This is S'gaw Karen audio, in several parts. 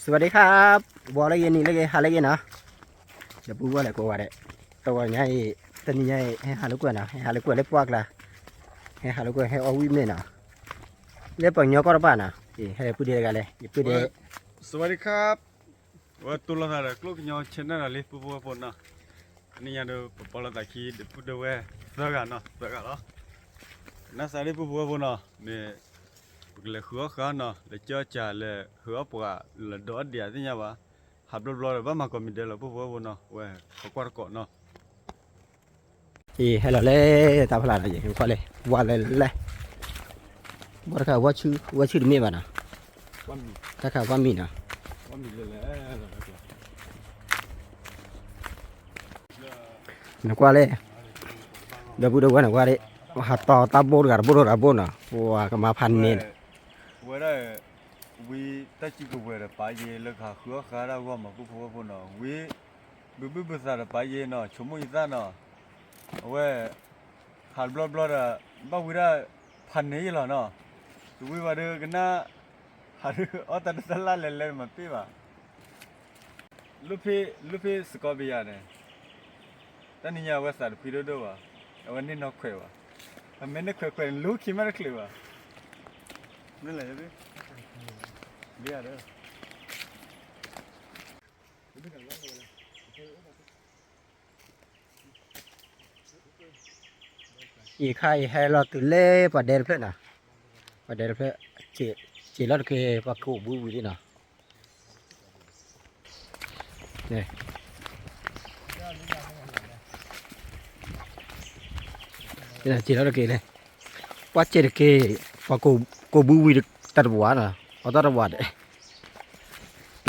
สวัสดีครับ ဘီလၢဂ့ၤ နံၤလၢဂ့ၤ ဟါလၢဂ့ၤနီၤ, ဒီပုၢ်ဝဲၢ်လၢကိးဂၤဒဲး, တဂီၤညါအံၤ တနံၤညါအံၤ ဟဲဟးလိာ်ကွဲနီၤ, ဟဲဟးလိာ်ကွဲလၢပှၢ်ကျါ, ဟဲဟးလိာ်ကွဲ ဟဲအီၣ်ဝံၣ်မ့ၢ်နီၤ, လၢပှၤကညီကီၢ်တဖၣ်နီၤ, ဟဲပုၢ်ဒ့တဂၤလဲၣ်, ယပုၢ်ဒ့ สวัสดีครับ ဝဲတူၢ်လိာ်သးဒီးကျိၣ်ကညီ channel နီၤ လၢပုၢ်ဖိဝဲၢ်ဖိနီၤ, တနံၤညါဒီး ပပီလီၤသးခံ ဒီပုၢ်ဒီဝဲၢ် သၢဂၤနီၤ သၢဂၤလီၤ, ကနၣ်စၢ်လၢပုၢ်ဖိဝဲၢ်ဖိနီၤ, မ့ၢ် ပကလဲၤဃုအီၣ်ဃုအီနီၤ, လဲၤကၢကၢ်လဲၤဃုအီၣ်ပှၤ လဲၤဒီးအီၣ်ဒံးအသ့ၣ်ညါဘၣ်, ဟးဘျီဘျီဒီး ဘၣ်မၤကိးမံၤဒဲးလီၤ ပုၢ်ဖိဝဲၢ်ဖိနီၤ, ဝဲ ခိးကွၢ်တကိးနီၤ, အံၤ ဟဲလီၤလၢတၢ်ဖျါလီၤ ယကွၢ်လၢ ဝါလၢလဲၣ်, ဘီတခါ ဝါဆူၣ်တမ့ၢ်ဘၣ်နီၤ, တၢ်ခါဝါမံၤနီၤ နကွၢ်လဲၣ်, ဒီပုၢ်ဒီဝဲၢ်နကွၢ်လၢ ဟးတီတၢ်ဘိၣ်တဂၤတဘိၣ်တဂၤတဘိၣ်နီၤ, ပှၤကမၤဖးန့ၣ်, ဝဲဒၣ် ဝံတၢ်စုကဝဲၤဒီးပာ်ယဲလၢကဟးဃုအီၣ်ဃုအီတၢ်ဂီၢ်မး ပုၢ်ဖိဝဲၢ်ဖိနီၤ, ဝံ ဘုဘုၣ်ဘုသးဒီးပာ်ယဲနီၤ, ဆိကမိၣ်ယသးနီၤ, အဝဲ ဟးဘျီဘျီဒီး ဘၣ်ဝံဒၣ် ဖးန့ၢ်ယလီၤနီၤ, တဝံဘၣ်ဒီးကနၣ် ဟးဒုးအီၣ်တၢ်တသၢလၢ်လဲၤလဲၤမၤပ့ၢ်ဘၣ် လိၣ်ဖ့ၣ် လိၣ်ဖ့ၣ်စကီဘယၤန့ၣ်, တနံၤညါအဝဲသးတဖှံဒိၣ်ဒိၣ်ဘၣ်, အဝဲန့ၢ်နီၢ်ခွဲးဘၣ်, အမ့ၢ်န့ၢ်ခွဲးခွဲးန့ၣ် လူၤခံမ့ၢ်တချုးဘၣ်, မ့ၢ်လဲၣ်, ဘယၤဒီး အံၤခါအံၤ ဟဲလီၤတုၤလၢပှၤဒဲတဖျၢၣ်နီၤ, ပှၤဒဲတဖျၢၣ်, စံးလီၤတက့ၢ် ပှၤကိးဘုဝံၤသ့ၣ်နီၤ, စံးလီၤတက့ၢ်န့ၣ်, ပှၤစံးတက့ၢ်, ပှၤကိးဘုဝံၤတၢ်တပှၢ်နီၤ, အီၣ်တၢ်တပှၢ်ဒဲး,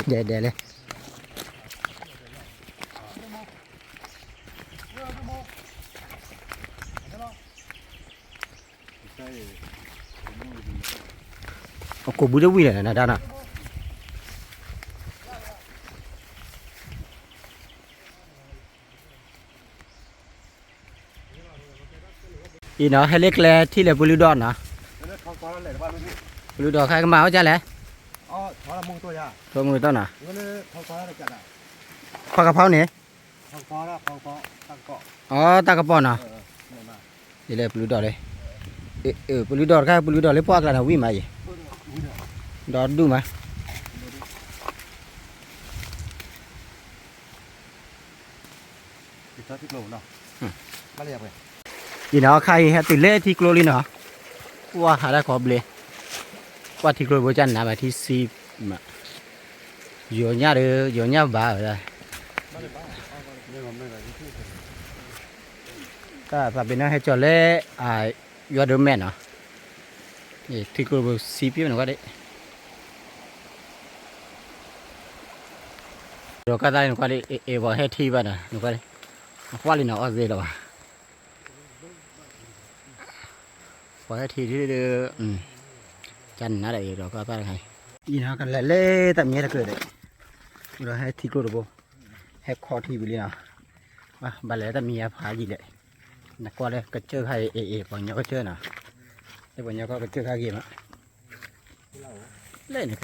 ဒဲးဒဲးလဲၣ် အကိးဘုတဝံၤလဲၣ်နဒၣ်နီၤ, အံၤနီၤ ဟဲလၢကျဲထံၣ်လၢပလုၢ်ဒီးနီၤ, ပလုၢ်ဒီးခါကမၤဝဲဒ်လဲၣ်, ထိမုၢ်ကတီၢ်နီၤ, ဖီကဖီန့ၣ်, အတၢ်ကပီၤနီၤ, ဒ်လဲၣ်ပလုၢ်ဒီးလၢ, ပလုၢ်ဒီးတခါ ပလုၢ်ဒီးလၢပှၢ်ကျါနီၤ ဝံၣ်မးအံၤ, ဒီဒူၣ်မး အံၤနီၤ ခါအံၤဟဲတုၤလၢထံကျိလံနီၤ, ကွၢ်ဟးတၢ်ခီဘျ့, ကွၢ်ထံကျိဘိကနၣ်ဘၣ်ထံဆံးမး, ယိၤညၣ်ဒီး ယိၤညၣ်ဘၣ်ဝဲဒၣ်, တၢ်သးပ့ၤနီၣ်ဟဲကၠီၤလၢ ယွၤဒိးမဲာ်နီၤ, ထံကျိဘိဆံးပ့ၣ်နကွၢ်ဒံး ဒီးကၢ်သၣ်နကွၢ်လံ အဲၣ်အဲၣ်ပှၤဟဲထံဘၣ်နီၤ နကွၢ်လံ, အကွၢ်လံနီၤ အီၣ်သ့လီၤဘၣ်, ပှၤဟဲထံဒ်ဒီး, ကနၣ်ဒီးအံၤဒီးကၢ်သၣ်တခါအံၤ, အံၤနီၤကလဲၤလၢတၢ်မံၤတကၢၢ်ဒီး, ဒီးဟဲထံကျိတဘိ, ဟဲခီထံဝံၤလံနီၤ, ဘၣ်လဲၤတၢ်မံၤယါဖးယံာ်လဲၣ်, နကွၢ်လၢကစၢၢ်ခါအံၤ အဲၣ်အဲၣ်ပှၤကညီကစၢၢ်နီၤ, လၢပှၤကညီကီၢ်ကစၢၢ်ခါဂ့ၤမး လဲၣ်န့ၣ် အံၤ ဟ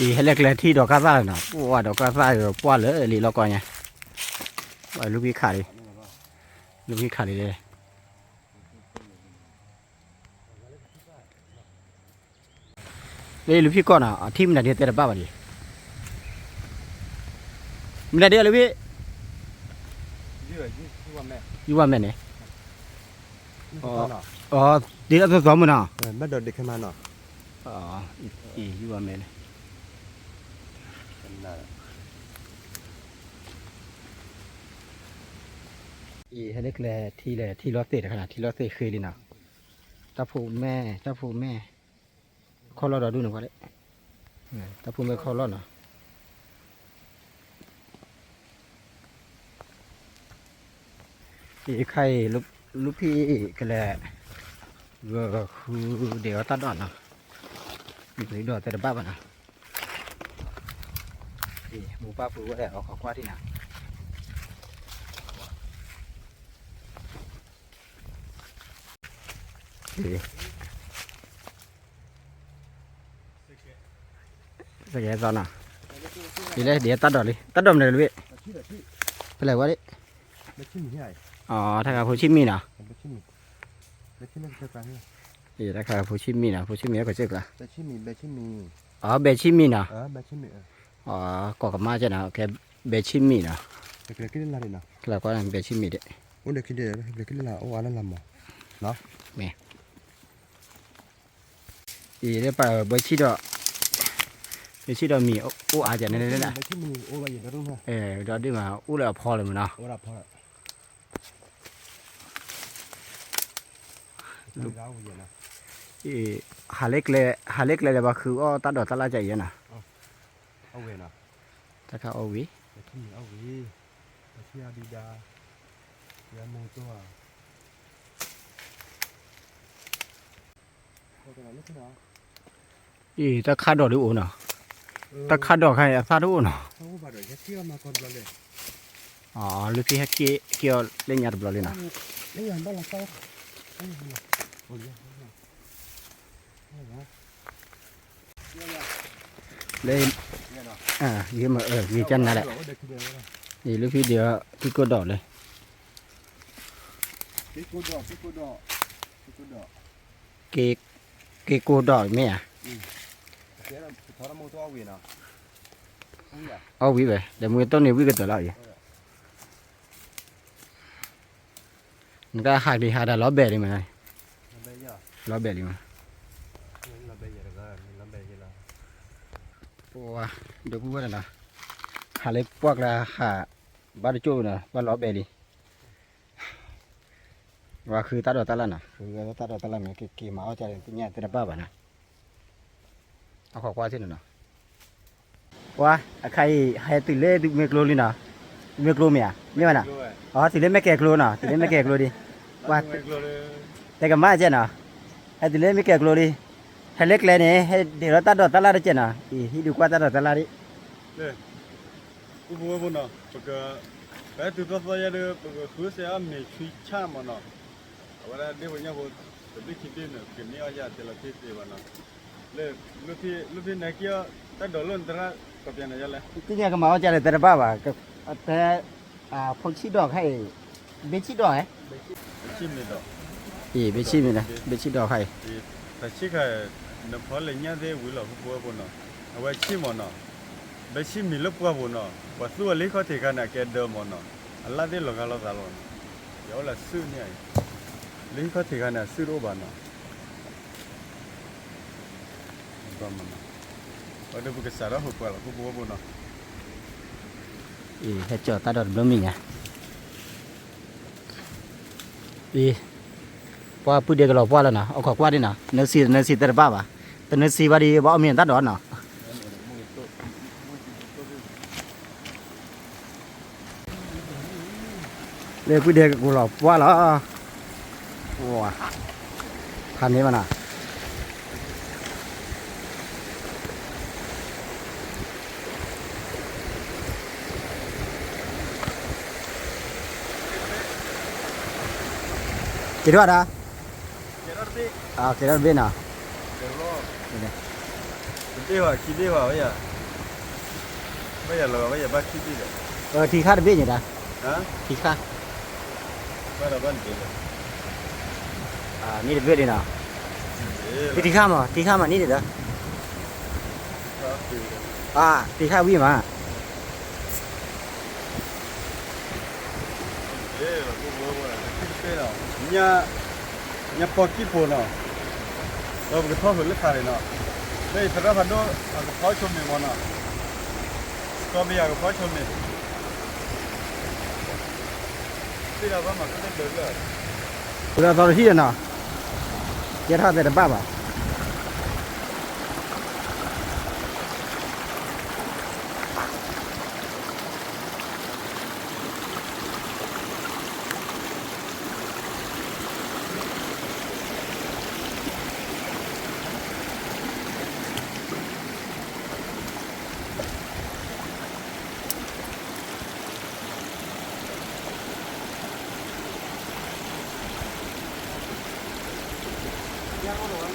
ဲလၢကျဲထံဒီးကၢ်သၣ်လီၤနီၤ, ပှၤဒီးကၢ်သၣ်ဒီးပှၢ်လၢလံာ်လီၢ်ကီၢ်ညါ, ပှၤလူၢ်ဖံးခးလံ, လူၢ်ဖံးခးလံလၢ, လၢလူၢ်ဖံးကီၢ်နီၤ အထံၣ်မနုၤဒ်တဲတဘၣ်ဘၣ်ဒံး, မနုၤဒ်လူၢ်ဖံး, ယူၤဝဲမဲာ်န့ၣ်, အီ ဒ်အသီသီမုၢ်နီၤ, ဘၣ်ဒီးဒ့ခဲမးနီၤ, ယူၤဝဲမဲာ်န့ၣ်, အံၤ ဟဲလၢကျဲထံလဲၣ် ထံလီၤသ့ၣ်တခါနီၤ ထံလီၤသ့ၣ်ဃ့လံနီၤ, တၢ်ဖိမဲာ် တၢ်ဖိမဲာ်, ခီၣ်လီၢ်ဒီးဒူၣ်န့ၣ်ကွၢ်လံ, တၢ်ဖိမဲာ်ခီၣ်လီၢ်နီၤ အံၤခါအံၤ လူၢ်ဖံးကလဲၤ ဂၢၤဃုဒဲးအီၣ်တၢ်ဒီးနီၤ, မ့ၢ်ပှၤဒီးတဲတဘၣ်ဘၣ်နီၤ, မိၢ်ပၢ်ဖိဝဲဒၣ်အီၣ်ခိးကွၢ်ထံနီၤ, အံၤ သီနီၤ, ဒ်လဲၣ် ဒ်တၢ်ဒိးလံ တၢ်ဒိးမနုၤတဘ့ၣ်, ဖဲလဲၣ်ဝဲဒၣ်, အတၢ်ခါဖိဆံးမံနီၤ, တၢ်ခါဖိဆံးမံနီၤ ဖိဆံးမံကစၢၢ်ကျါ, အဘဲဆံးမံနီၤ, ကိးကမၣ်ကဲနီၤ ကဲဘဲဆံးမံနီၤ, ကဲဘဲဆံးမံဒၣ်, မ့ၢ် အံၤပာ်ဘဲဆံးဒီး, ဘဲဆံးဒီးမံၤအိၣ်အါကဲန့ၣ်, ဒီဒုၣ်မး အိၣ်လၢအဖီလၢမနီၤ, ဟးလၢကျဲ ဟးလၢကျဲလၢပှၤဃုအီၣ်တၢ်ဒိးတၢ်လၣ်ကဲအံၤနီၤ, တၢ်ခါအီၣ်ဝံၤ အံၤ တၢ်ခါဒိးဒုးအိၣ်နီၤ, တၢ်ခါဒိးခါအံၤအသၣ်တအိၣ်နီၤ, လၢဖံဟဲက့ၤအီၤလၢညါတဘျီလံနီၤ, လၢ ယမ့ၢ် ယကနၤလဲၣ်, ယလၢဖံဒုးက့ၤကိၢ်ဒိးလၢ က့ၤကိၢ်ဒိးမ့ၢ်ဧါ, အီၣ်ဝံၤဝဲ ဒီးမ့ၢ်တိၢ်န့ၣ်ဝံၣ်ကတၢၢ်လီၤအံၤ, နကဟးက့ၤဟးဒီးလီၤဘဲးလံမး, လီၤဘဲးလံမး, ပှၤ ဒီပုၢ်ဝဲၢ်နီၤ, ဟးလၢပှၢ်ကျါဟး ဘၣ်တကၠိၣ်နီၤ ဘၣ်လီၤဘဲးလံ, ပှၤဃုတၢ်ဒိးတၢ်လၣ်နီၤ ဃုတၢ်ဒိးတၢ်လၣ်မ့ၢ်က့ၤက့ၤမၤအီၣ်ကဲ သ့ၣ်ညါသ့ၣ်တဘၣ်ဘၣ်နီၤ, အခိးကွၢ်သ့ၣ်နီၤနီၤ, ပှၤ အခါအံၤ ဟဲတုၤလၢသုမ့ၢ်ကျိလံနီၤ, သုမ့ၢ်ကျိမ့ၢ်ဧါ မ့ၢ်ဘၣ်နီၤ, အီ တုၤလၢမဲၢ်ကဲၤကျိနီၤ တုၤလၢမဲၢ်ကဲၤကျိဒံး, ပှၤ တဲကမၣ်ကဲနီၤ, ဟဲတုၤလၢမဲၢ်ကဲၤကျိလံ, ဟဲလၢကျဲန့ၣ် ဟဲဒ့ၣ်လီၤတၢ်ဒိးတၢ်လၣ်တကဲနီၤ, အံၤ ဟံၣ်ဒုးကွၢ်တၢ်ဒိးတၢ်လၣ်ဒံး ပူဖိဝဲဖိနီၤ, ပက ပဟဲတုၤသီသီယဲဒၣ် ပကဃုစဲအီၣ်မ့ၤဆွံဆၣ်မးနီၤ, အဝဲဒၣ်ဒ့ၣ်ဖိညၣ်ဖိ တဘ့ၣ်ခံဘ့ၣ်န့ၣ် ကန့ၢ်အီၣ်ယၤတဲလီၤတ့ၢ်တ့ၢ်ဘၣ်နီၤ, လၢ လၢဖံန့ၣ်က့ၤအီၣ် တၢ်ဒိးလၢနသရၣ်ကီၢ်ပၠးန့ၣ်ယဲလဲၣ်, သ့ၣ်ညါကမၤအီၣ်ကဲလၢတဲတဘၣ်ဘၣ်, တဲ ဖိဆံးဒိးခဲအံၤ, ဘ့ဆံးဒိးဟဲ ဘ့ဆံးမ့ၢ်ဒီး, ဘ့ဆံးဒိးခါအံၤ, တၢ်ဆံးခါ နဖီလဲၣ်ညၣ်သ့ၣ်ဝံၤလီၤ ပူဖိဝဲဖိနီၤ, အဝဲဆံးမးနီၤ, ဘဲဆံးမံၤလၢပှၢ်ပူၤနီၤ ပှၤသူအီၤလၢဟံၣ်ခီၣ်ထံးခါန့ၣ် အကဲဒၢမးနီၤ, အလၣ်သ့ၣ်လီၤဂာ်လိာ်သးလီၤနီၤ, ယအိၣ်လၢအစုၣ်န့ၣ်အံၤ, လၢဟံၣ်ခီၣ်ထံးခါန့ၣ် အစုၣ်တအိၣ်ဘၣ်နီၤ ပကစးထီၣ်ဟိးပှၢ်လီၤ ပူဖိဝဲဖိနီၤ, အံၤ ဟဲကၠီၤတၢ်ဒိးတဘျီမံၤညါ, အံၤ ပှၤပုၢ်ဒဲကလီၤပှၢ်လီၤနီၤ အခီးကွၢ်ဒံးနီၤ နၢၤစံနၢၤစံတဲတဘၣ်ဘၣ်, တနၢၤစံဘၣ်ဒီး ဘၣ်အီၣ်မ့ၤတၢ်ဒိးနီၤ လၢပုၢ်ဒဲကလီၤပှၢ်လီၤ, ဖးန့ၢ်ဘၣ်နီၤ, က့ၤဒွးဒၣ်, က့ၤဒွးတဘ့ၣ်နီၤ, တဘ့ၣ်ဘၣ်ခံဘ့ၣ်ဘၣ်ဝဲယၤ, ဝဲယၤလီၤဝဲယၤဘၣ်ခံဘ့ၣ်ဒီး, ထံခါတဘ့ၣ်န့ၣ်ဒၣ်, ထံခါ ဘၣ်ဒီးဘၣ်န့ၣ်, န့ၢ်တဘ့ၣ်ဒံးနီၤ, ထံခါမး ထံခါမးန့ၢ်ဒံးဒီး, ထံခါဝံၤမး ညါပီၤကံၢ်ဖိနီၤ, ဒီးပကထီၣ်ဃုာ်လၢခါန့ၣ်နီၤ, လၢအံၤသရၣ်ဖးဒိၣ်အကဖီဆိမ့ၤမ့ၢ်နီၤ, ကီၢ်ဘယၤကဖီဆိမ့ၤ, သ့ၣ်ဒီးဘၣ်မၤကတၢၢ်လၢ, ဃုာ်ဒီးသီတထံၣ်ဒီးနီၤ, ယဲထီၣ်သဲတဘၣ်ဘၣ် ညၣ်အိၣ်လီၤဝဲ,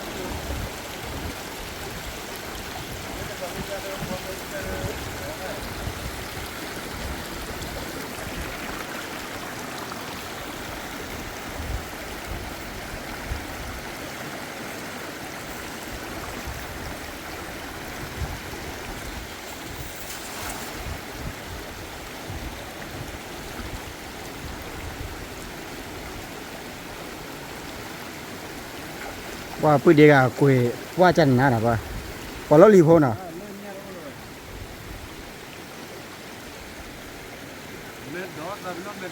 ပှၤပုၢ်ဒ့ဂၤကွံာ် ပှၢ်ကၢ်နၤနီၤ ပှၤလီၢ်လံၤဖိနီၤ. ဒီးမ့ၢ်ပၢ်ဒီးဟးက့ၤ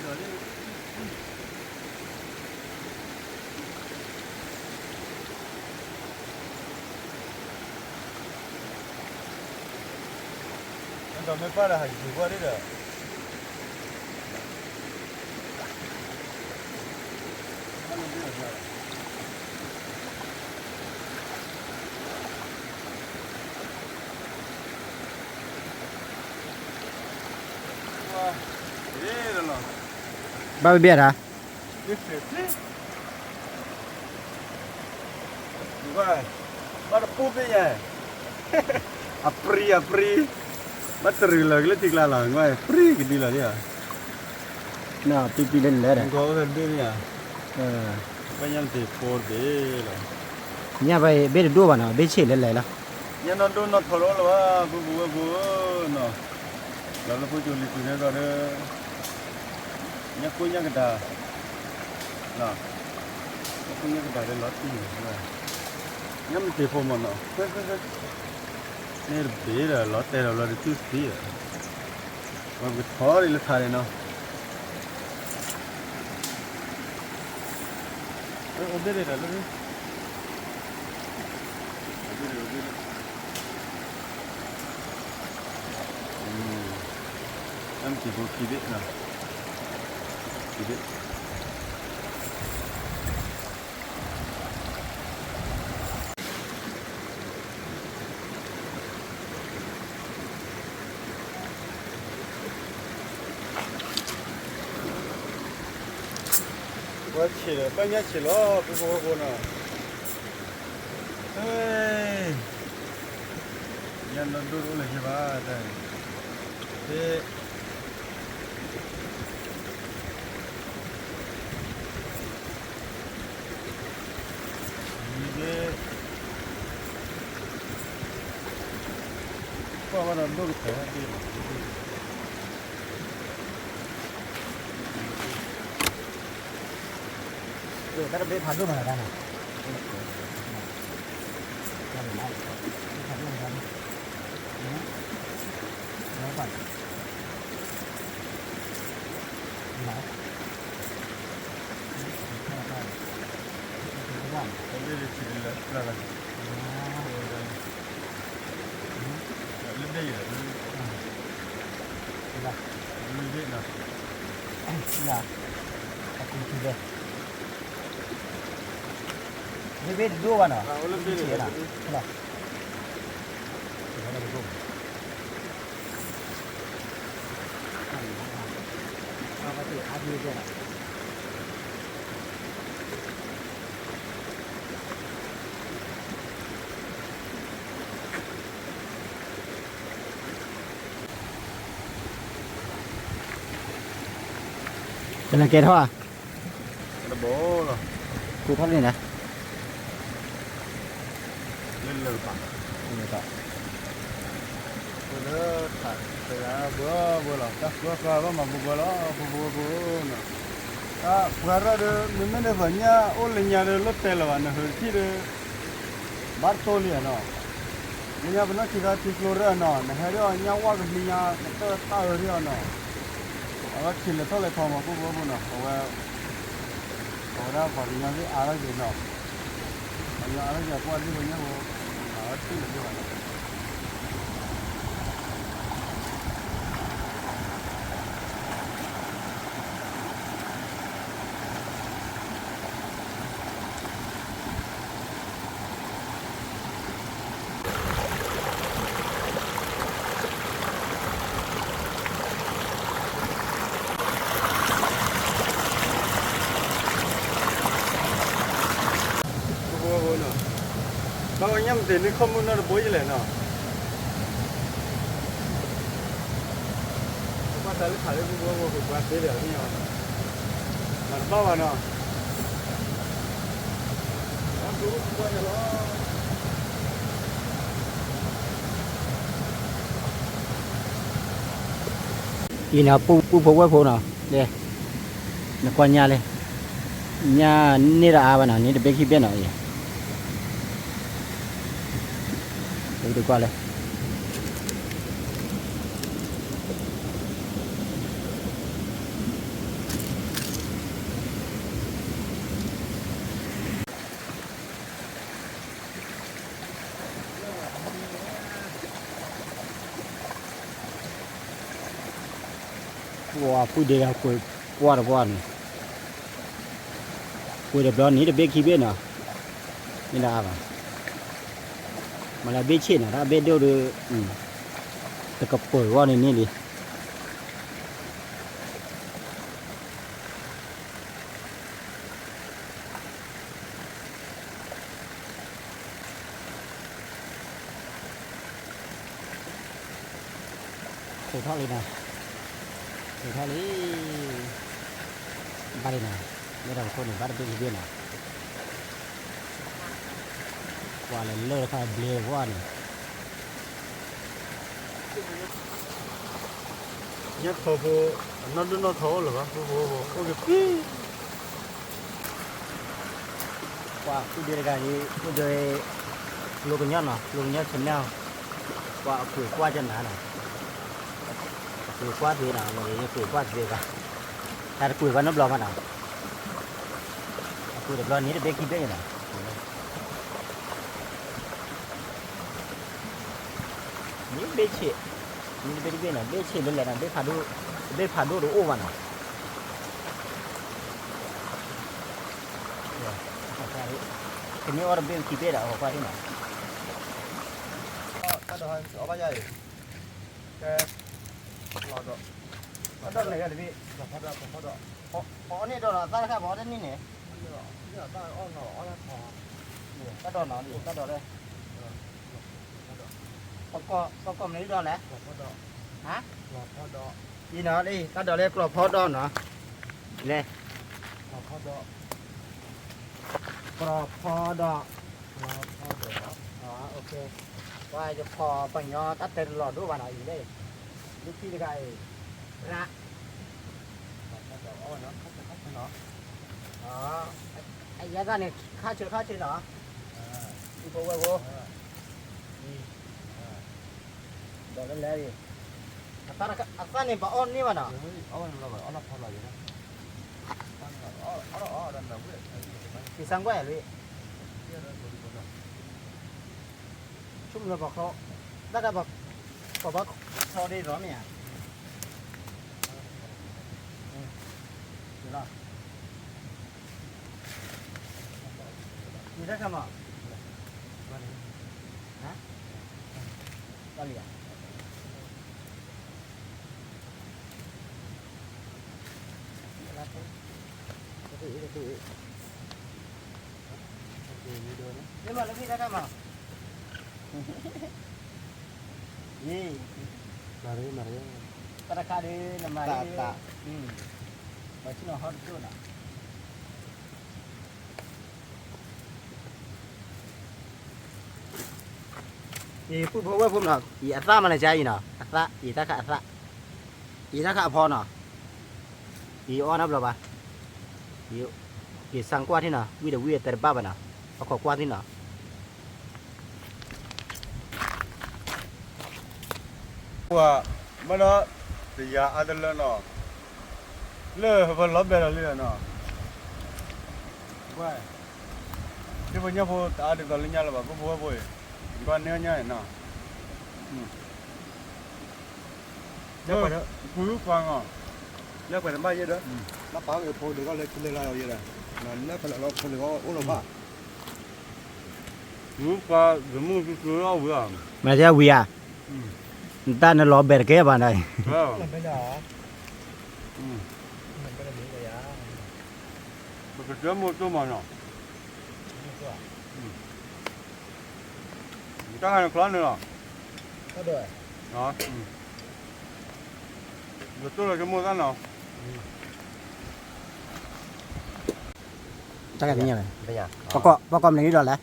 ကွၢ်ဒ်ဒီး ဘၣ်ဘ့ၣ်ဘ့ၣ်တၢ် ဘၣ်တပူၤသ့ၣ်ညါ, အပြံအပြံ, ဘၣ်တရံးလၢာ်ကလၢထံကျါလီၤ, ပြံကဒုလီၤဒ်, ပံပံလၢလဲၣ်ဒီး, ညၣ်ဘ့ၣ်တဒိၣ်ဘၣ်နီၤ, ဘ့ၣ်ဆ့ၣ်လၢလဲၣ်လီၤ, ညၣ်နီၢ်ဒိၣ်နီၢ်ထီလီၤလၢၤဘၣ် ပုၢ်ဖိဝဲၢ်ဖိနီၤ, ဒီးလၢဖိကၠိလံၤတုၤန့ၣ်ဒီး ညၣ်ကိၢ်ညၣ်ကဒါ, ညၣ်ကိၢ်ညၣ်ကဒါဒီးလီၤတံၢ်န့ၣ်, ညၣ်မ့ၢ်တ့ၤဖိမ့ၢ်နီၤ, မ့ၢ်တဘ့ၣ်ဒီးလီၤတဲာ်ဒီးလီၤတံၢ်သံ, ပကထီၣ်ဒ်လၢထးန့ၣ်နီၤ, အိၣ်ဘ့ၣ်ဒီးလၢ တၢ်မ့ၢ်တ့ၢ်ဖိခံဘ့ၣ်နီၤ, ခံဘ့ၣ်. ပှၤဆံးဒီး ဘၣ်ညၣ်ဆံးလီၤ ပုၢ်ဖိဝဲၢ်ဖိနီၤ, ညၣ်နီၢ်ဒိၣ်တအိၣ်လၢၤဘၣ်, တၢ် ကွၢ်ဘၣ်ဒီးဒိၣ်ကတၢၢ်ဒ်လီၤ, တၢ်တဘ့ၣ်ဖးဒိၣ်မးတၢ်နီၤ, ဖးဒိၣ်မးတၢ်, လၢဘ့ၣ်ယဲၢ်, လၢဘ့ၣ်နီၤ, လၢဘ့ၣ်တဒိၣ်ဘၣ်နီၤ, လၢဘ့ၣ်နီၤ, ပနကဲထီၣ်ဧါ, တဘီလီၤ, ကိးထီၣ်န့ၣ်နၤ, လၢလၢပာ်, လၢထး, ပယါဘှီဘှီလီၤ, တၢ်ဃၢဃၢဘၣ်မၤဘှီဘှီလီၤ, ဘှီဘှီဘှီနီၤ, တၢ်ပှၤရၢ်ဒီး မ့မ့ၢ်န့ၣ်ပှၤညၣ်အိၣ်လၢညါဒီး လၢတဲလၢၤဘၣ် နဟၢတထံၣ်ဒီး ဘၣ်တိၢ်လံနီၤ, လၢညါပနီၢ်ခံဂၤထံကျိရၢၢ်နီၤ, နဟဲဒ်အီၤညၣ်ဝၣ်ကမံၤညါ ကတၢၢ်တၢ်အၢဒ်အီၤနီၤ, အဝဲထံၣ်လဲၤထီၣ်လဲၤထီမး ပုၢ်ဖိဝဲၢ်ဖိနီၤ, အဝဲ အဝဲဒၣ်ပှၤကညီသ့ၣ်အါထီၣ်က့ၤနီၤ, ပှၤကညီအါထီၣ်က့ၤ ပှၤဒ်ပှၤညၣ်ဖိ မၤဝဲထံၣ်လဲၤထီၣ်ဘၣ်နီၤ. ဘၣ်ဝဲညၣ်မတ့ၤန့ၢ်ခီၣ်မုၢ်နီၢ်တဘိယလဲၣ်နီၤ, ဘၣ်တၢ်လၢခးလၢပှၤပှၤပှၤသ့လၢာ်အီၤ, မၤတဘၣ်ဘၣ်နီၤ. အံၤနီၤ ပုၢ်ဖိဝဲၢ်ဖိနီၤ, နကွၢ်ညၣ်လဲၣ်, ညၣ်န့ၢ်တအါဘၣ်နီၤ, န့ၢ်တဘ့ၣ်ခံဘ့ၣ်နီၤအံၤ, တကွၢ်လဲၣ်. ပှၤဖုဒ့ဂၤကွံာ်ကွၢ်တကွၢ်န့ၣ်, ကွံာ်တဘျီန့ၣ်တဘ့ၣ်ခံဘ့ၣ်နီၤ, မ့ၢ်ဒၣ်အါဘၣ်, မၤလၢအဘ့ၣ်ဆ့ၣ်နီၤ တၢ်အဘ့ၣ်ဒိၣ်ဒီး တကပၢၤဂီၢ်န့ၣ်န့ၣ်လံ. ထုးထီၣ်လံနီၤ, ထုးထီၣ်လံ, ဘၣ်လံနီၤ, လၢတၢ်တခိၣ်န့ၣ် ဘၣ်တဘ့ၣ်တဘ့ၣ်နီၤ, ကွၢ်လၢလၢၢ်တခါဘျ့ဝါန့ၣ် ညၣ်ထီဖိ, အနီၢ်ဒိၣ်နီၢ်ထီအိၣ်လၢၤဘၣ်, ဖိဖိဖိ အိၣ်က့ၤဖံ, ပှၤဖုဒ့တဂၤအံၤ အိၣ်ဒီး ကျိကညီနီၤ, ကျိကညီ channel, ပှၤအကွံာ်ကွၢ်ကနၤနီၤ, အကွံာ်ကွၢ်သ့နီၤ, အကွံာ်ကွၢ်သ့ဘၣ်, တၢ်တကွံာ်ဘၣ်နီတဘျီဘၣ်နီၤ, အကွံာ်တဘျီန့ၣ်တဘ့ၣ်ခံဘ့ၣ်နီၤ. မ့ၢ်ဘ့ၣ်ဆ့ၣ်, မ့ၢ်တဘ့ၣ်တဘ့ၣ်နီၤ, ဘ့ၣ်ဆ့ၣ်လၢလဲၣ်နီၤ, ဘ့ၣ်ဖးဒိၣ်, ဘ့ၣ်ဖးဒိၣ်တအိၣ်ဘၣ်နီၤ. ကန့ၢ်အီၣ်တဘ့ၣ်ခံဘ့ၣ်ဒီး အီၣ်ကွၢ်ဒ်နီၤ. တၢ်ဒိးအီဘၣ်ယၤအံၤ, ကဲ, လီၤဒီး, တၢ်ဒိးန့ၣ်ဂၤတဘ့ၣ်, ပအီၣ်န့ၢ်ဒီးနီၤ, သၣ်တခါပအီၣ်တန့ၢ်န့ၣ်, တၢ်ဒိးနီၤ, တၢ်ဒိးလၢ ပကိးမနုၤဒိးလဲၣ်, ဟါ, အံၤနီၤလံ တၢ်ဒိးလၢကျီၢ်ဖီဒီးနီၤ, လဲၣ်, ကျီၢ်ဖီဒီး, ပှၤယဖီပညီတၢ်တဲတလီၤဒိၣ်ဘၣ်နီၤအံၤလဲၣ်, လၢခံတဂၤအံၤ, ရၣ် အယဲၢ်သၣ်န့ၣ် ခါဆၢခါဆၢနီၤ, အံၤဖိဝဲၢ်ဖိ, ဒီးလၢလဲၣ်, အသၣ်န့ၣ် ပအီၣ်န့ၢ်ဘၣ်နီၤ, က့ၤစၢ်ကွၢ်ယၤလံ ဆိကမိၣ်လၢပှၤချီ, တၢ်ဒၣ်ပှၤ, ပှၤဘၣ်ချီဒ်သိးမ့ၢ်ဧါ, လီၤ, မ့ၢ်တၢ်ခါမး, ဘၣ်လံဧါ မ့ၢ်မၤလၢဖံတၢ်တၢ်မၤ, ယ့, မၤတဂ့ၤ, မၤတဂ့ၤ, တၢ်တခါဒီး နမၤတဂ့ၤ, ပှၤဆ့ၣ်နီၤဟီၣ်တဒိၣ်နီၤ. အံၤပုၢ်ဖိဝဲၢ်ဖိနီၤ, အံၤအသၣ်မးလၢကါအံၤနီၤ, အသၣ်, အံၤတၢ်ခါအသၣ်, အံၤတၢ်ခါအဖီနီၤ, အံၤအီၣ်နီတဘျီဘၣ်, က့ၤစၢ်ကွၢ်ထံနီၤ, ဝံၣ်ဒီးဝံၣ်အတဲတဘၣ်ဘၣ်နီၤ, အခိးကွၢ်ထံနီၤ. ပှၤ, မ့ၢ်ဒီး, တယၤအါတလၢနီၤ, လၢပလီၤဘဲလီၤလံနီၤ, ကွၢ်, ဒ်ပညၣ်ဖိတအါဒ်သိးလၢညါလၢၤဘၣ် ပုၢ်ဖိဝဲၢ်ဖိအံၤ, ကွၢ်န့ၢ်ညါအံၤနီၤ, ပှၤ, လၢပှၤတဘၣ်ယဲဒီး, လၢပာ်ဂ့ၤဖိဒံးကီၢ်လၢခံလၢလါယဲဒီး, လၢဖဲလၢလီၤဖိဒံးကီၢ်အိၣ်လီၤဘၣ် မ့ၢ်တဲဝံၤဧါ, နတၢ်နလီၤဘဲတကဲဘၣ်နီၤ, ပကတဲမိၢ်တိၢ်မးနီၤ, တၢ်ခါန့ၣ်ချီန့ၣ်လီၤ, ယတိၢ်လီၤကမိၢ်တၢ်နီၤ, တၢ်ခါန့ၣ်, ပကိးမနုၤဒ်လဲၣ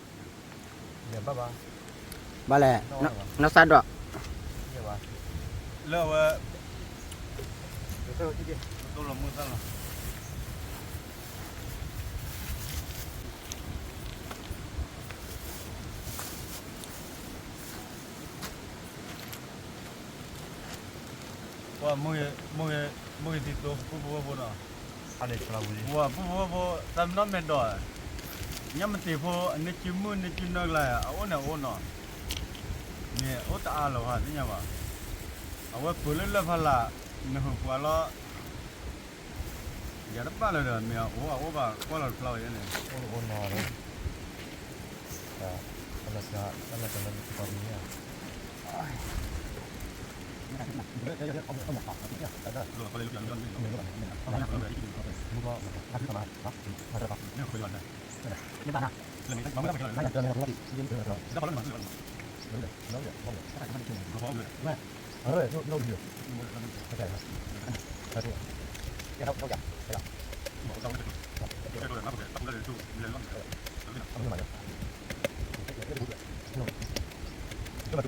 ်, ဘၣ်လဲၣ်, နီၢ်သၣ်ဒီး, လၢဝဲ, တိၢ်လီၤမုၢ်သၣ်လီၤ. ဝဲ မိၢ်ဂ့ၤ မိၢ်ဂ့ၤ မိၢ်ဂ့ၤသံသိ ပုၢ်ဖိဝဲၢ်ဖိနီၤ, ဝဲ ပုၢ်ဖိဝဲၢ်ဖိ သးမ့ၢ်နီၢ်မဲာ်ဒိး, ညၣ်မတ့ၤဖိ အန့ၢ်စုမုၢ်န့ၢ်စုနၢ်ကျါ အအိၣ်န့ၣ်အအိၣ်နီၤ, မ့ၢ်အိၣ်တအါလၢၤဘၣ်သ့ၣ်ညါဘၣ်, အဝဲပၢၤလၢလၢၢ်ဖးလၢ် နဟူးပှၤလီၤ ယၤတဘၣ်လၢၤဒီး မ့ၢ်အအိၣ်အအိၣ်ဘၣ်ကွၢ်လီၤတဖျါဝဲန့ၣ်, အိၣ်အိၣ်နီၤလီၤ, တၢ်လီၤတၢ်လီၤတၢ်လီၤမ့ၢ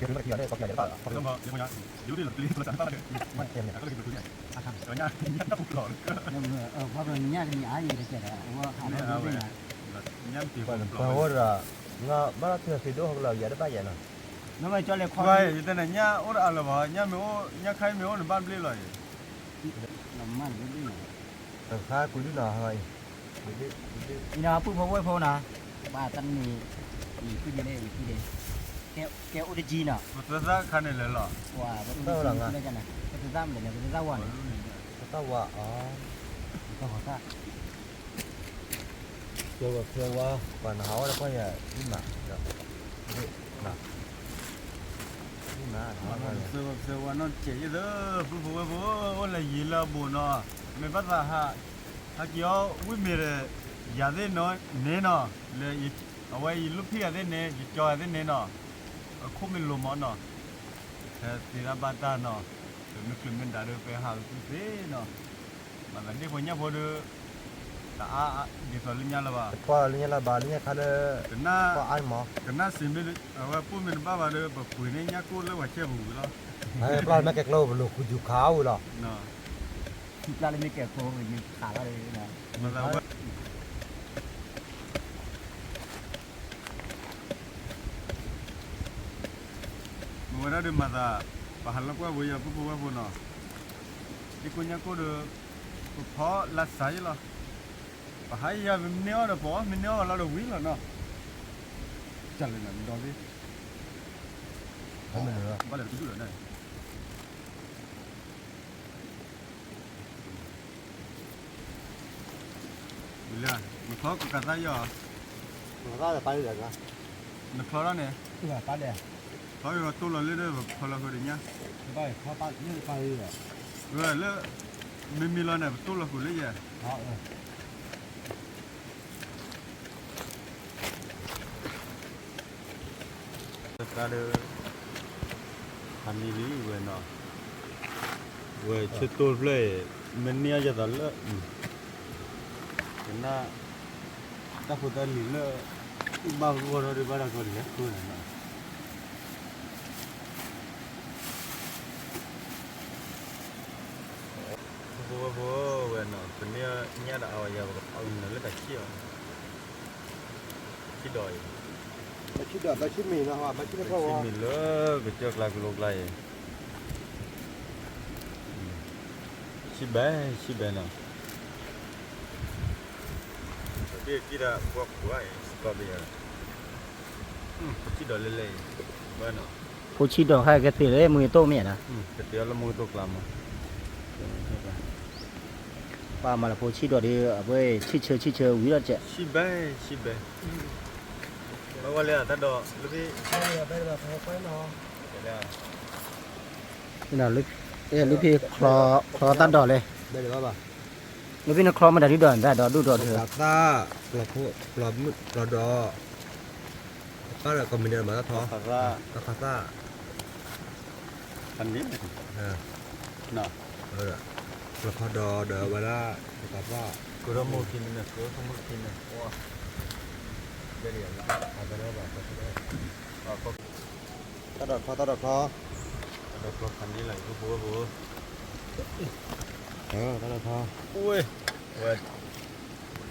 ်တပီၤမံၤဧါ, ပှၤဝဲဒၣ် ငါဘၣ်တၢ်ဖံးသးသ့ဒိၣ်ဟီကလီၤ ယၤတဘၣ်ယၤနီၤ, ကွၢ်ယတဲနၤ ညၣ်အိၣ်တအါလၢၤဘၣ် ညၣ်မ့ၢ်အိၣ် ညၣ်ခါအံၤမ့ၢ်အိၣ်န့ၣ် ဘၣ်ဘျ့လီၤအံၤ, တခါကွံာ်ဒုနီၤ, အံၤနီၤ ပုၢ်ဖိဝဲၢ်ဖိနီၤ, ပှၤတနံၤ ယံာ်ဖုၣ်ဒံးလၢယံာ်ဖုၣ်ဒံး, ကဲအိၣ်တကံနီၤ, ပသၢသၣ်ခါန့ၣ်လဲၤလီၤ, ပှၤပအိၣ်တကံန့ၣ် ပသၢသၣ်မနုၤလဲၣ် ပသၢသၣ်ဝါန့ၣ်, ပသၢသၣ်ဝါအီၤ, ပသၢသၣ် ကဲဝဲဖဲဝါ ပှၤနဟးဝဲတခီယၤ ဒ်မး ဒ်မး ပသၢဝါနီၢ်တစဲးယဲၢ်သၢ ပုၢ်ဖိဝဲၢ်ဖိ အိၣ်လၢယံၤလၢအဘူးနီၤ, မ့ၢ်ဘၣ်သးဟး ဟးက့ၤအီၣ်ဝံၣ်မ့ၤဒီး ယၤသ့ၣ်နီၤန့ၣ်နီၤ, လၢအဝဲယလိၣ်ဖံးယၤသ့ၣ်န့ၣ် ယကၠီယၤသ့ၣ်န့ၣ်နီၤ, အခိၣ်မ့ၢ်လိၤမးနီၤ, ဟဲသ့တၢ်ဘၣ်တၢ်နီၤ, ပမ့ၢ်ချုးမ့ၢ်ဒါဒီး ပဟးကသုသ့နီၤ, မၤသးဒ့ၣ်ဖိညၣ်ဖိဒီး တအါဒ်သိးလၢညါလၢၤဘၣ်, တပှၢ်လၢညါလၢၤဘၣ် လၢညါခါလၢ ကနၣ် ကနၣ်စံးမ့ၢ် အဝဲပိၢ်မ့ၢ်တဘၣ်ဘၣ်ဒီး ပပှ့ၤန့ၢ်ညၣ်ကိၢ်လၢပှၤဆဲပူၤဝံၤလီၤ, ပျၢ်လၢမ့ၢ်ကဲကျိ ပလိာ်ဃုာ်ယူၤခးဝံၤလီၤ, ပျၢ်လၢမ့ၢ်ကဲကျိ ပယူၤခးလီၤ, မ့ၢ်ဝဲဒၣ်ဒီးမၤသး ပဟးလီၤကွၢ်ဝဲယၤပုၢ်ဖိဝဲၢ်ဖိနီၤ, ဒ့ၣ်ကိၢ်ညၣ်ကိၢ်ဒီး ပဖီလါစးယဲလီၤ, ပဟးယၤပမ့ၢ်န့ၢ်အီၣ်ဒီးပအီၣ် မ့ၢ်န့ၢ်အီၣ်ဝဲလီၤဒီးဝံၤလီၤနီၤ, တၢ်လဲၤနၤဒီး ဘၣ်လဲၤတကဒုၣ်လီၤန့ၣ် နချီကကးသးယီၤ, နချီထီၣ်န့ၣ်, ချီယီၤတိၢ်လီၤလၢဒီး ဖီလီၤဃုာ်ဒီးညါ, ဝဲလၢ မ့မ့ၢ်လီၤန့ၣ် ပတိၢ်လီၤဃုာ်လၢယဲၢ် တၢ်ဒီး ဖးမံလံဝဲနီၤ, ဝဲဆၢတိၢ်တဖျၢၣ်အံၤ မ့ၢ်န့ၢ်အီၣ်ယသးလၢ ကနၣ် တၢ်ဖိတၢ်လံၤလၢ ဘၣ်ဂီၢ်ထီၣ်ဒုးဘၣ်တၢ်ကီတလဲၤဃုာ်န့ၣ်နီၤ ဖိဖိဝဲဖိဝဲနီၤ ပန့ၢ်ညၣ်ဒီးအဝဲယၤ ပကဖးဝံၤနုာ်လၢတၢ်ဆံၣ်အီၤ, ဆံၣ်ဒီးအံၤ, ဆံၣ်မံၤလၢကစၢၢ်ကျါကလိကျါအံၤ, ဆံၣ်ဘဲ ဆံၣ်ဘဲနီၤ, တံၢ်တံၢ်ဒၣ်ပှၤခိၣ်အံၤ စကီးဘ့ၣ်ယၤ ဆံၣ်ဒီးလဲၤလဲၤအံၤ, ဘၣ်နီၤ, ဖိဆံၣ်ဒီးဟဲကသ့ၣ်လၢမူကတိၢ်မ့ၢ်ဧါ, ကသ့ၣ်လၢမူကတိၢ်ကျါမး, ပၢ်မၤလၢဖိဆံၣ်ဒီးဒီး အဝဲဆံၣ်ဆၢဆံၣ်ဆၢဝံၤဒီးကဲး, ဆံၣ်ဘဲ ဆံၣ်ဘဲ, ဘၣ်ဝဲလဲၣ်တၢ်ဒီးလၢဖံ လၢဖံချီ ချီတၢ်ဒီးလဲၣ်, လၢဖံနချီမတၤဒုဒီးတၢ်ဒီးဒိၣ်ဒီးဒီး ပသၣ် ပျီဒီး ပၢ်ဒီးကီၢ်မံၤဒဲးမၤတၢ်ထီ, ပသၣ် ပျီခီဒီးဒီးဝဲဒၣ် ပသၣ် ကရမိၢ်ခံန့ၣ် ကရမိၢ်ခံန့ၣ် တၢ်ဒီးချီ တၢ်ဒီးချီ တၢ်ဒီးချီ တၢ်ဒီးချီ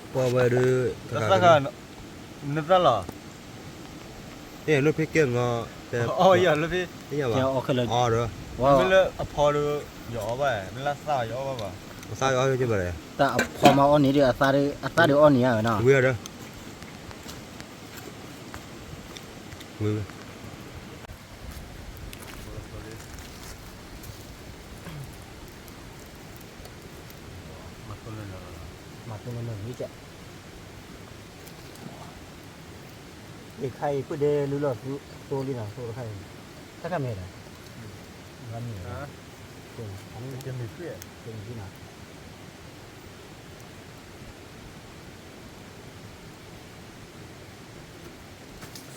ပှၤဝဲဒုး နသၣ်လီၤ, လၢဖံကဲမီၤ အီၣ်ယၤလၢဖံ အီၣ်ဒီး မ့ၢ်လၢအဖီဒီး ယအီၣ်ဘၣ်, မ့ၢ်လၢအသၣ်ယအီၣ်ဘၣ်ဘၣ်. အသၣ်ယအီၣ်ဘၣ်, တၢ်အဖီမၤအီၣ်န့ၣ်ဒီး အသၣ်ဒီးအီၣ်န့ၢ်ဧါနီၤ. ဝံၤဒီး, ဝံၤဝံၤ. မၤတိၢ်လၢနၤလီၤ, မၤတိၢ်လၢနၤမ့ၢ်ကဲ, ယခါအံၤ ပှၤဒဲလူလီၤသိလံနီၤ, သိတခါအံၤ, တၢ်ခါမဲာ်ဒီး, ဘၣ်မ့ၢ်, ကဲမ့ၢ်ဖှံ, ကဲမ့ၢ်ဖှံနီၤ.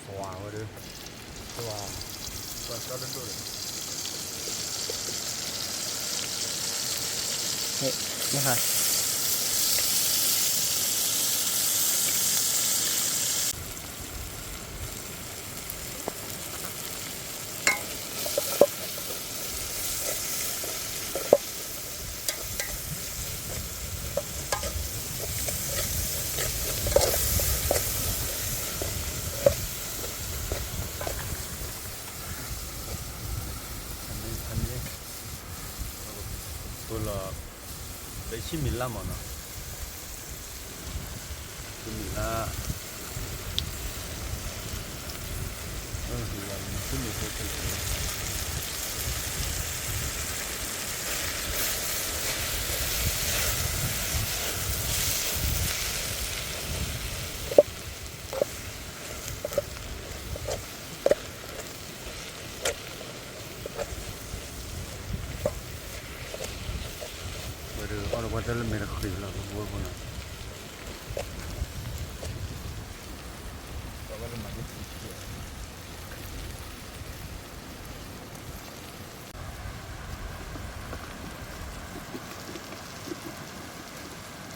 သွါဝဲဒၣ်, သွါ, သွါကၠီတဒိၣ်ဒီး, ဟဲ့, မဟါ. အမ့ၢ်, အမ့ၢ်, ဖိလီၤ, ပဆံမံၤလၢ်မးနီၤ, ဆံမံၤလၢ်, ဆံမံၤဖိ, ဝဲဒၣ်အီၣ်တဝီတၢ်လၢမဲာ်တဃံးလီၤ, ဖိဖိဖိနီၤ.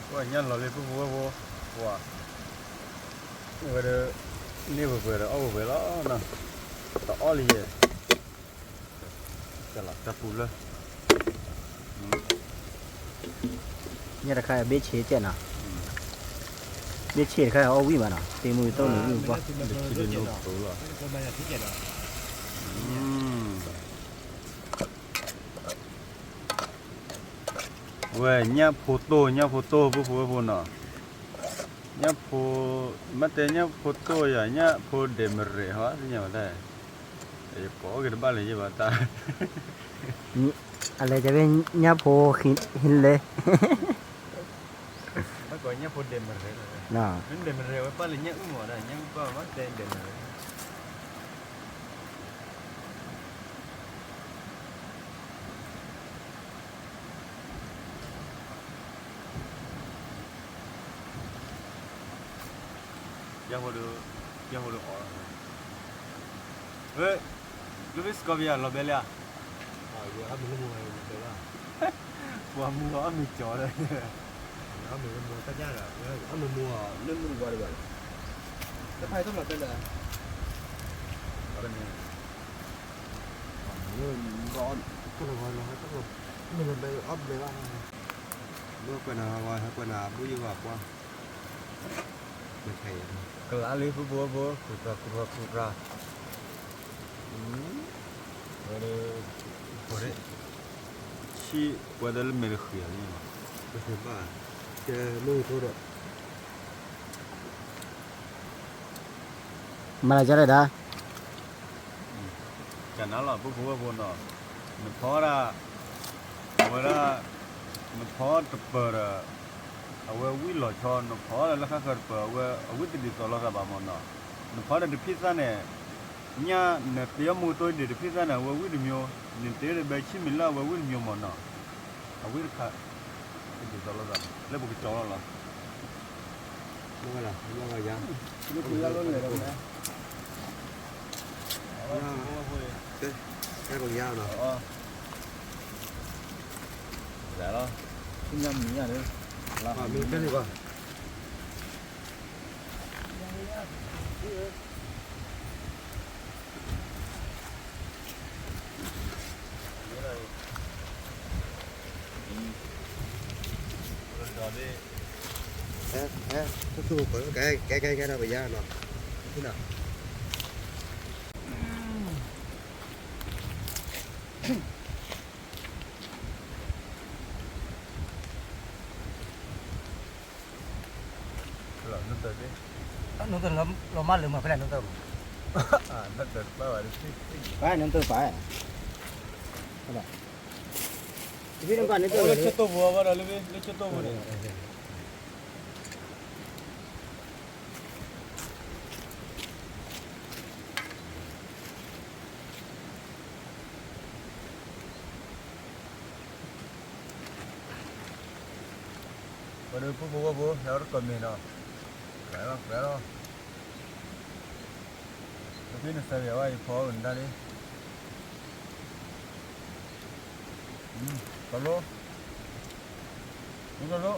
ပှၤညၣ်လီၤလံ ပုၢ်ဖိဝဲၢ်ဖိ, ပှၤ, ဝဲဒၣ်, န့ၢ်ပှဲၤပှဲၤဒီးအီၣ်ပှဲၤပှဲၤလီၤနီၤ, တအီၣ်လံယဲ, ကလီၤတၢ်ပူၤလၢ ညၣ်တခါအံၤ ဘ့ၣ်ဆ့ကဲနီၤ, ဘ့ၣ်ဆ့တခါအံၤအီၣ်ဝံၣ်ဘၣ်နီၤ, တ့မုၢ်တၢ်န့ၣ်ဝံၣ်ပှၢ်, ဝဲညၣ်ဖိတိၢ် ညၣ်ဖိတိၢ် ပုၢ်ဖိဝဲၢ်ဖိနီၤ, ညၣ်ဖိ, မ့ၢ်တဲညၣ်ဖိတိၢ်ယၤ ညၣ်ဖိဒဲးမရဲးဟီ သ့ၣ်ညါဘၣ်တၢ်, ယကိးက့ၤတဘၣ်လၢၤယဲဘၣ်တၢ် အလဲၤကဲဖဲညၣ်ဖိဟံးလဲၣ်, ဘၣ်ကိးညၣ်ဖိဒဲးမရဲးလီၤ, ဒဲးမရဲးဝဲပၢ်လၢညၣ်အုၣ်မးဒီး ညၣ်အုၣ်ပၢ်ဘၣ်တဲဒဲးမရဲး, ယဖိဒု, ယဖိဒုအီၣ်, လၢ scorpion လီၤဘဲလၢ, ပှၤမူအီၣ်မ့ၤကၠီဒီး, အီၣ်မ့ၤမူအီၣ်တၢ်ညၣ်ဒီး, အီၣ်မ့ၤမူအီၣ်လၢမုၢ်ဝါတဘၣ်ဒီး, တဖၣ်အံၤတၢ်လီၤဘဲလၢ, န့ၣ်, ကလီၤဝါလီၤ, မ့ၢ်လီၤဘဲအီၣ်ဘဲဘၣ်, မ့ၢ်ကွဲးနၤဝါ ဟဲကွဲးနၤအဘူၣ်ယိၣ်ဘၣ်ကွၢ် ကလးလံ ပုၢ်ဖိဝဲၢ်ဖိ ခူၣ်တြၢ်ခူၣ်တြၢ်ခူၣ်တြၢ်, ဝဲဒၣ်, ဆံၣ်ပှဲၤဒီးလၢမဲာ်တဃံၤအီၤန့ၣ်, ကဲမုၢ်ထီၣ်ဒီး မၤလၢကလဲၣ်ဒၣ် ကနၤလီၤ ပုၢ်ဖိဝဲၢ်ဖိနီၤ, နဖီဒၣ်, အဝဲဒၣ်, နဖီတပၢၤဒီး, အဝဲဝံၣ်လီၤဆီ နဖီဒၣ်လၢဃၣ်ဃၢၤတပၢၤ အဝဲအဝံၣ်တဒ်သိးလိာ်သးဘၣ်မ့ၢ်နီၤ, နဖီဒၣ်တဖံးသၣ်န့ၣ်, ညၣ်နတ့အီၣ်မူကတိၢ်ဒံးတဖံးသၣ်န့ၣ် အဝဲဝံၣ်တမျိုး, နတ့တဘဲဆံၣ်မံၤလၢ် အဝဲဝံၣ်တမျိုးမ့ၢ်နီၤ, အဝံၣ်တခါ တဒ်သိးလိာ်သး လၢပကကၠီလီၤလီၤ, မ့ၢ်ဝဲဒၣ် မ့ၢ်ဝဲယါ, လၢပယါလီၤလဲၣ်ဒီးမ့ၢ်, ကဲ, ကဲပကယါနီၤ, လဲၤလီၤ, ဆူညါမံၤညါဒီး, မံၤဖဲန့ၣ်ကွၢ် ကဲ, ကဲ, ကဲ, ကဲဒီးပယါနီၤ, ကဲနီၤ, လီၤမၢ်လၢမၤဖဲလဲၣ်နီတၢ်ဘၣ်, နတၢ်တပၢ်ဘၣ်, ပၢ်နတၢ်တပၢ်, လၢဆၢတိၢ်ပူၤအဂီၢ်ဒီးလၢဆၢတိၢ်ပူၤန့ၣ် ပှၤဒီးဖိဖိဝဲဖိ ဟဲအီၣ်တကီၢ်မ့ၢ်နီၤ, ကြၢးလီၤကြၢးလီၤ, ပဖဲနစဲးဝဲယဖီအီၣ်နတၢ်လံ, ကလိ, ကလိ,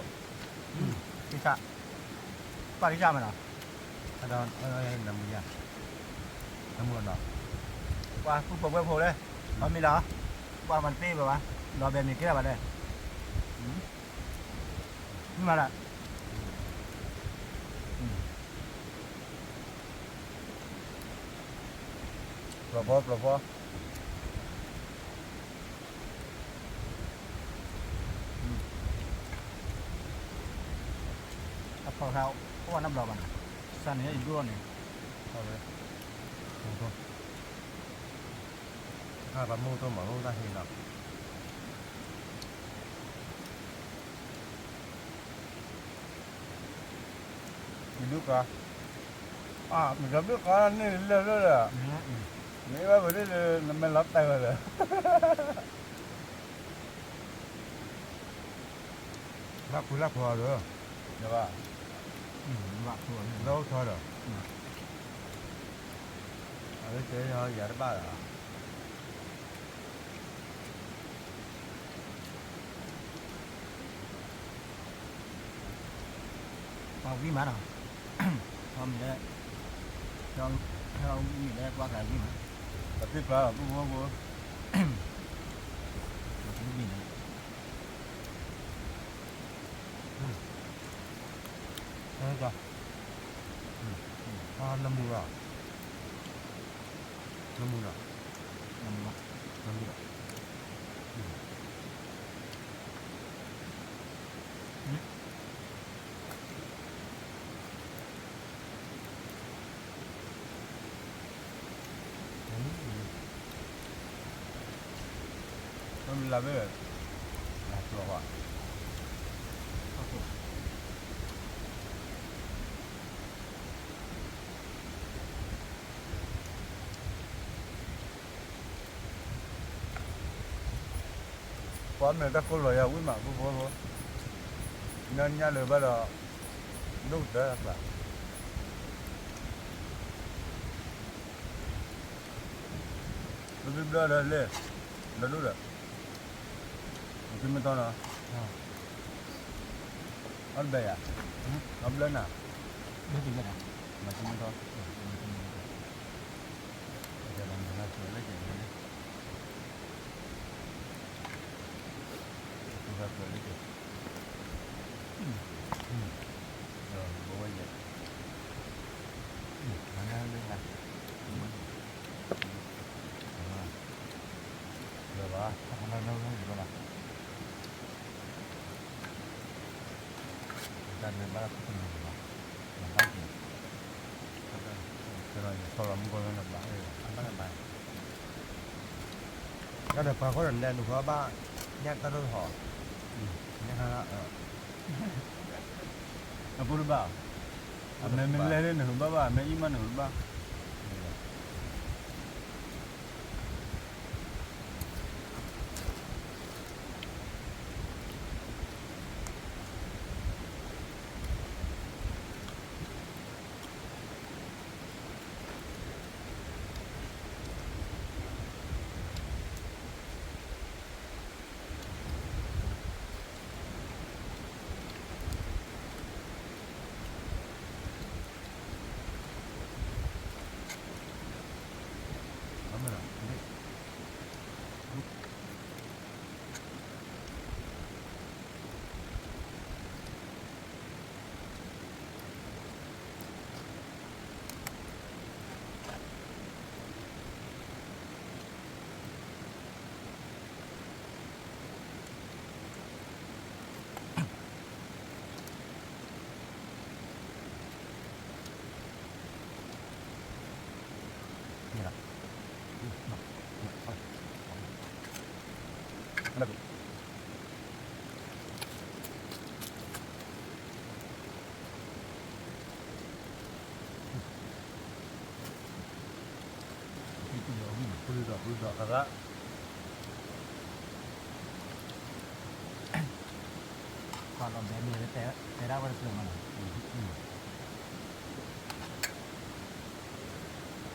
ကဆၣ်, ပၢ်ကဆၣ်မနီၤ, နမူယၤ, နမူနီၤ, ပှၤကူပှၤဝဲဖိလဲၣ်, အမ့ၢ်လီၤ, ပှၤမၤတပ့ၢ်ဘၣ်ဘၣ်, လီၤဘဲမ့ၢ်ကဲလၢၤဘၣ်လဲၣ်, မ့ၢ်မးလၢ ပျီၢ်ဖီ ပျီၢ်ဖီ, အဖီၣ်ခါ အိၣ်ဝဲနဘျီဘၣ်န့ၣ်, စးန့ၣ်ယဒိၣ်န့ၣ်, ပှၤမူထီၣ်မၤမူတၢ်ဟ့ၣ်လီၤ ယဒုးကါ, မ့ၢ်ကဘုးကါန့ၣ်လၢလၢလၢ, မ့ၢ်ဘၣ်ပဒ်လၢနမဲာ်လီၤတဲာ်ဝဲလၢ, လၢဖူလၢဖီဒီး, လၢအိၣ်ထီဒီး, အဝဲတဲယၤတဘၣ်လီၤ. ပှၤဝံၣ်မးနီၤ, ဟဲမ့ၢ်လဲၣ်, ဟဲမ့ၢ်လဲၣ် ကွၢ်ကၤဝံၣ်မး, ပသ့ၣ်ဖျါလီၤ ပူဖိဖိ, ပသ့ၣ်မ့ၢ်န့ၣ်, နမူလီၤ, နမူလီၤ, နမူလီၤ. မ့ၢ်လၢဘၣ်, လၢကျိၤဘၣ်, ပှၤမ့ၢ်တၢ်ကိးလီၤယၤဝံၣ်မး ဖိဖိဖိ, ညီညါလၢၤဘၣ်ဒီး, ဒိၣ်ကတၢၢ်အသး, ပဘျၢဒီးလဲၣ်, လီၤဒိၣ်ဒီး, သုမ့ၢ်တီနီၤ, အီၣ်တဘျၢယၤ, အီၣ်ဘျၢနၤ, မၤသုမ့ၢ်တီ, တၢ်န့ၣ်ဘၣ်တၢ်ခိၣ်သနူၤလီၤ, နဘၣ်က့ၤ, ကဲဒီးယဆီလီၤမုၢ်ကီၢ်လၢနဘၣ်, တၢ်ဒီးပှၤဃိဒီးနဲဒုးဃီဘၣ်, ညၣ်တၢ်ဒိၣ်ဟီ, ညၣ်ခါ, အပူၤတဘၣ်, အမဲာ်မ့ၢ်လဲၢ်န့ၣ်နဟူဘၣ်ဘၣ်, အမဲာ်အံၤမးနဟူဘၣ်.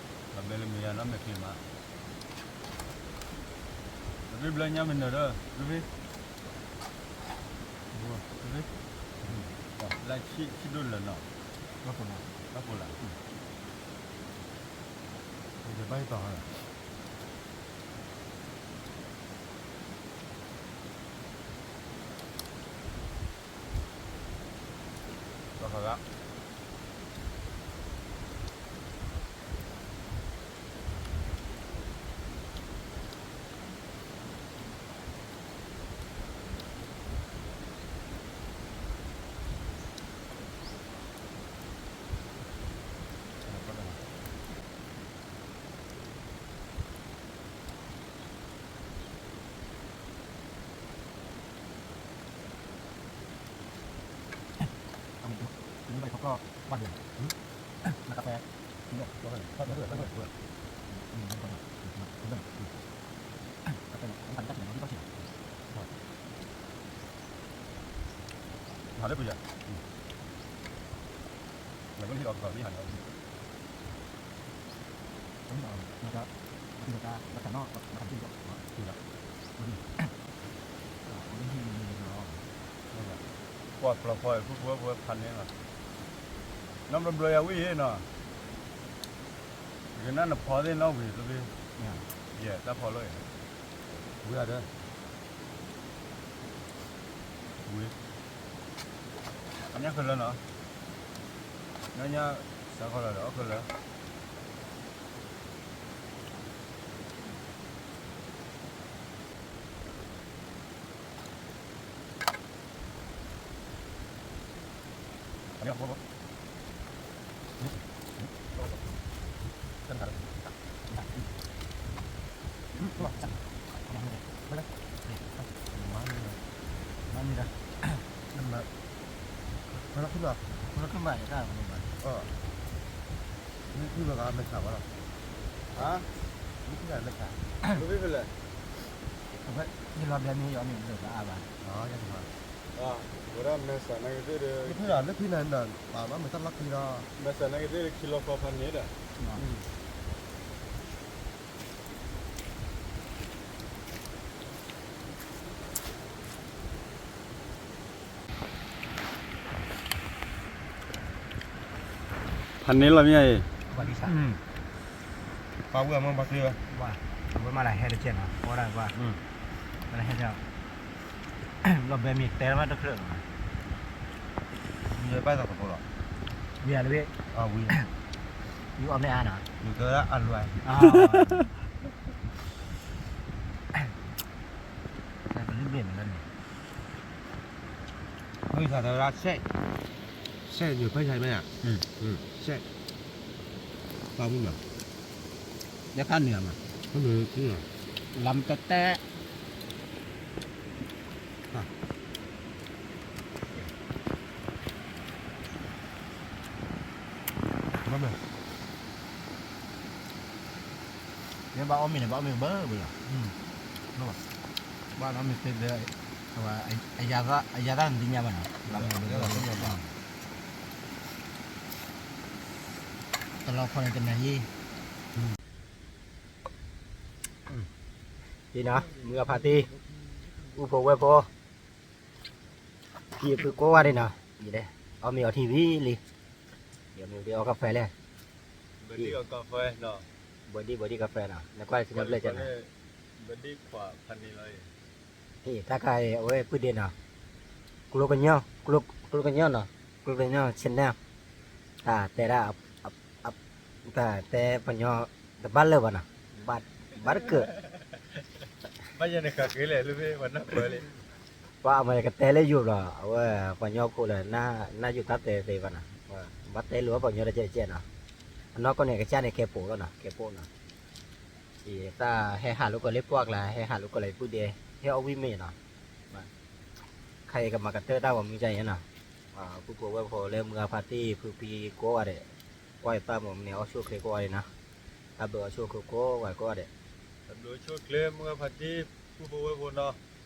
လီၤဘဲလၢမ့ၢ်ယါနီၢ်မဲာ်ချ့မး, လၢဘျၢညါမ့ၢ်နၢၤဒီး လၢ လၢ လၢဆံးဆံးဒိၣ်လၢာ်နီၤ, တၢ်ဖိလၢ်, တၢ်ဖိလၢ်, ယဘၣ်ယသးဟီလီၤ. ကွၢ်ဖျီဖီအံၤ ဖုဖုဝဲဖဲဖးန့ၣ်လီၤ, နီၢ်ဘျီဘျီယၤဝံၣ်နီၤ, ယကနၣ်နဖီသ့ၣ်နီၣ်ဝံၤ လၢဖဲ, ယဲၢ်တၢ်ဖီလီၤယဲၢ်, ဝံၤဒီး ဝံၤ, အညၣ်ခဲလၢာ်နီၤ, ညၣ်ညၣ်စးခီလီၤဒီးအီၣ်ခဲလၢာ် မ့ၢ်ဖုလီၤဂၤမဲာ်ဆှးဘၣ်လီၤ, မ့ၢ်ဖုဂၤမဲာ်ဆှး, ယလီၤဘျဲမ့ၢ်ယီၤမ့ၢ်ဘျဲဘၣ်အါဘၣ်, ဝဲဒၣ်မဲာ်ဆှးန့ၣ်ဒီး ပာ်ဘၣ်မ့ၢ်တၢ်လီၢ်ခံလီၤ, မဲာ်ဆှးန့ၣ်ကသ့ၣ်လၢခံလီၤဖီဖးန့ၣ်ဒီး ဖးန့ၣ်လီၤမ့ၢ်အံၤ, ပှၤဝဲမ့ၢ်ပှၤသ့ဝဲ, ဝဲမ့ၢ်လၢဟဲတကဲနီၤ ဝဲဒၣ်ပှၤ, မ့ၢ်လၢဟဲတကဲ, လီၤဘဲမ့ၢ်တဲမ့ၢ်တချုးလီၤ, ယဘၣ်သးသကိးလီၤ, ဝံၤလၢဝံၤ, ဝံၤ, ယူအီၣ်မ့ၢ်အါနီၤ, ယူကအလွဲ, ကလုၢ်ဘ့ၣ်မ့ၢ်လၢန့ၣ် ဖဲဆၢ်တရၣ်စဲး, စဲးညိုဖဲဆၢ်မ့ၢ်ဧါ, စဲး, ပာ်မူနီၤ, ယခါန့ၣ်မး, လမ်တဲတဲ, ဘၣ်မ့ၢ် မ့ၢ်ဘၣ်အီၣ်မ့ၤန့ၣ် ဘၣ်အီၣ်မ့ၤဘၣ်ဘၣ်လီၤ, ဘၣ်အီၣ်မ့ၤသ့ဒီး, အယၤသၣ်န့ၣ်သ့ၣ်ညါဘၣ်နီၤ, တလီၤခီန့ၣ်တနၤယ့ၣ်, နီၤ မုၢ်အဖးတံၢ်, အူဖိဝဲၢ်ဖိ ကံၢ်အဖုကိးဂၤဒဲးနီၤ, အီၣ်မ့ၤအီထံဝံၤလံ, ယမ့ၢ်ဒ်အီကဖဲလဲၣ်, ဘၣ်ဒံဘၣ်ဒံကဖဲနီၤ, နကွၢ်လၢဆ့ၣ်နီၤဘျဲၣ်ကဲနီၤ, တၢ်ခါအံၤ အဝဲပုၢ်ဒ့နီၤ, ကျိကညီ, ကျိကညီနီၤ, ကျိကညီ channel, တၢ်တဲဒၣ် တၢ်တဲပှၤကညီတဘၣ်လၢာ်ဘၣ်နီၤ, ဘၣ်တကၢၢ်, ဘၣ်ယဲန့ၣ်ဃးက့ၤလဲၣ်လၢ ပှၤအမ့ၢ်ကတဲလၢယိာ်ဘျီ အဝဲပှၤကညီခိၣ်လၢ နၢ်ယိာ်တၢ်တဲသ့ဘၣ်နီၤ, ဘၣ်တဲလိာ်ပှၤကညီတကဲကဲနီၤ, အနီၢ်ကီၢ်န့ၣ် ကစၢ်န့ၣ်ကဲပိာ်လီၤနီၤ, ကဲပိာ်နီၤ, ယ တၢ်ဟဲဟးလိာ်ကွဲလၢပှၢ်ကျါ ဟဲဟးလိာ်ကွဲလၢပုၢ်ဒဲ ဟဲအီၣ်ဝံၣ်မ့ၢ်နီၤ, ခါအံၤကမၤကတၢၢ်တၢ်ဂီၤမူဒ်အံၤနီၤ, ပုၢ်ဖိဝဲၢ်ဖိလၢမုၢ်ဂၤဖါတံၢ် ဖုဖံကိးဂၤဒဲး, ကွၢ်ယပၢ်မုၢ်မနုၤအီၣ်ဆူၣ်ချ့ကိးဂၤဒဲးနီၤ, တၢ်ဘျုးအီၣ်ဆူၣ်ချ့ကိးဂၤကိးဂၤဒဲး, တၢ်ဘျုးအီၣ်ဆူၣ်ချ့မုၢ်ဂၤဖါတံၢ် ပုၢ်ဖိဝဲၢ်ဖိနီၤ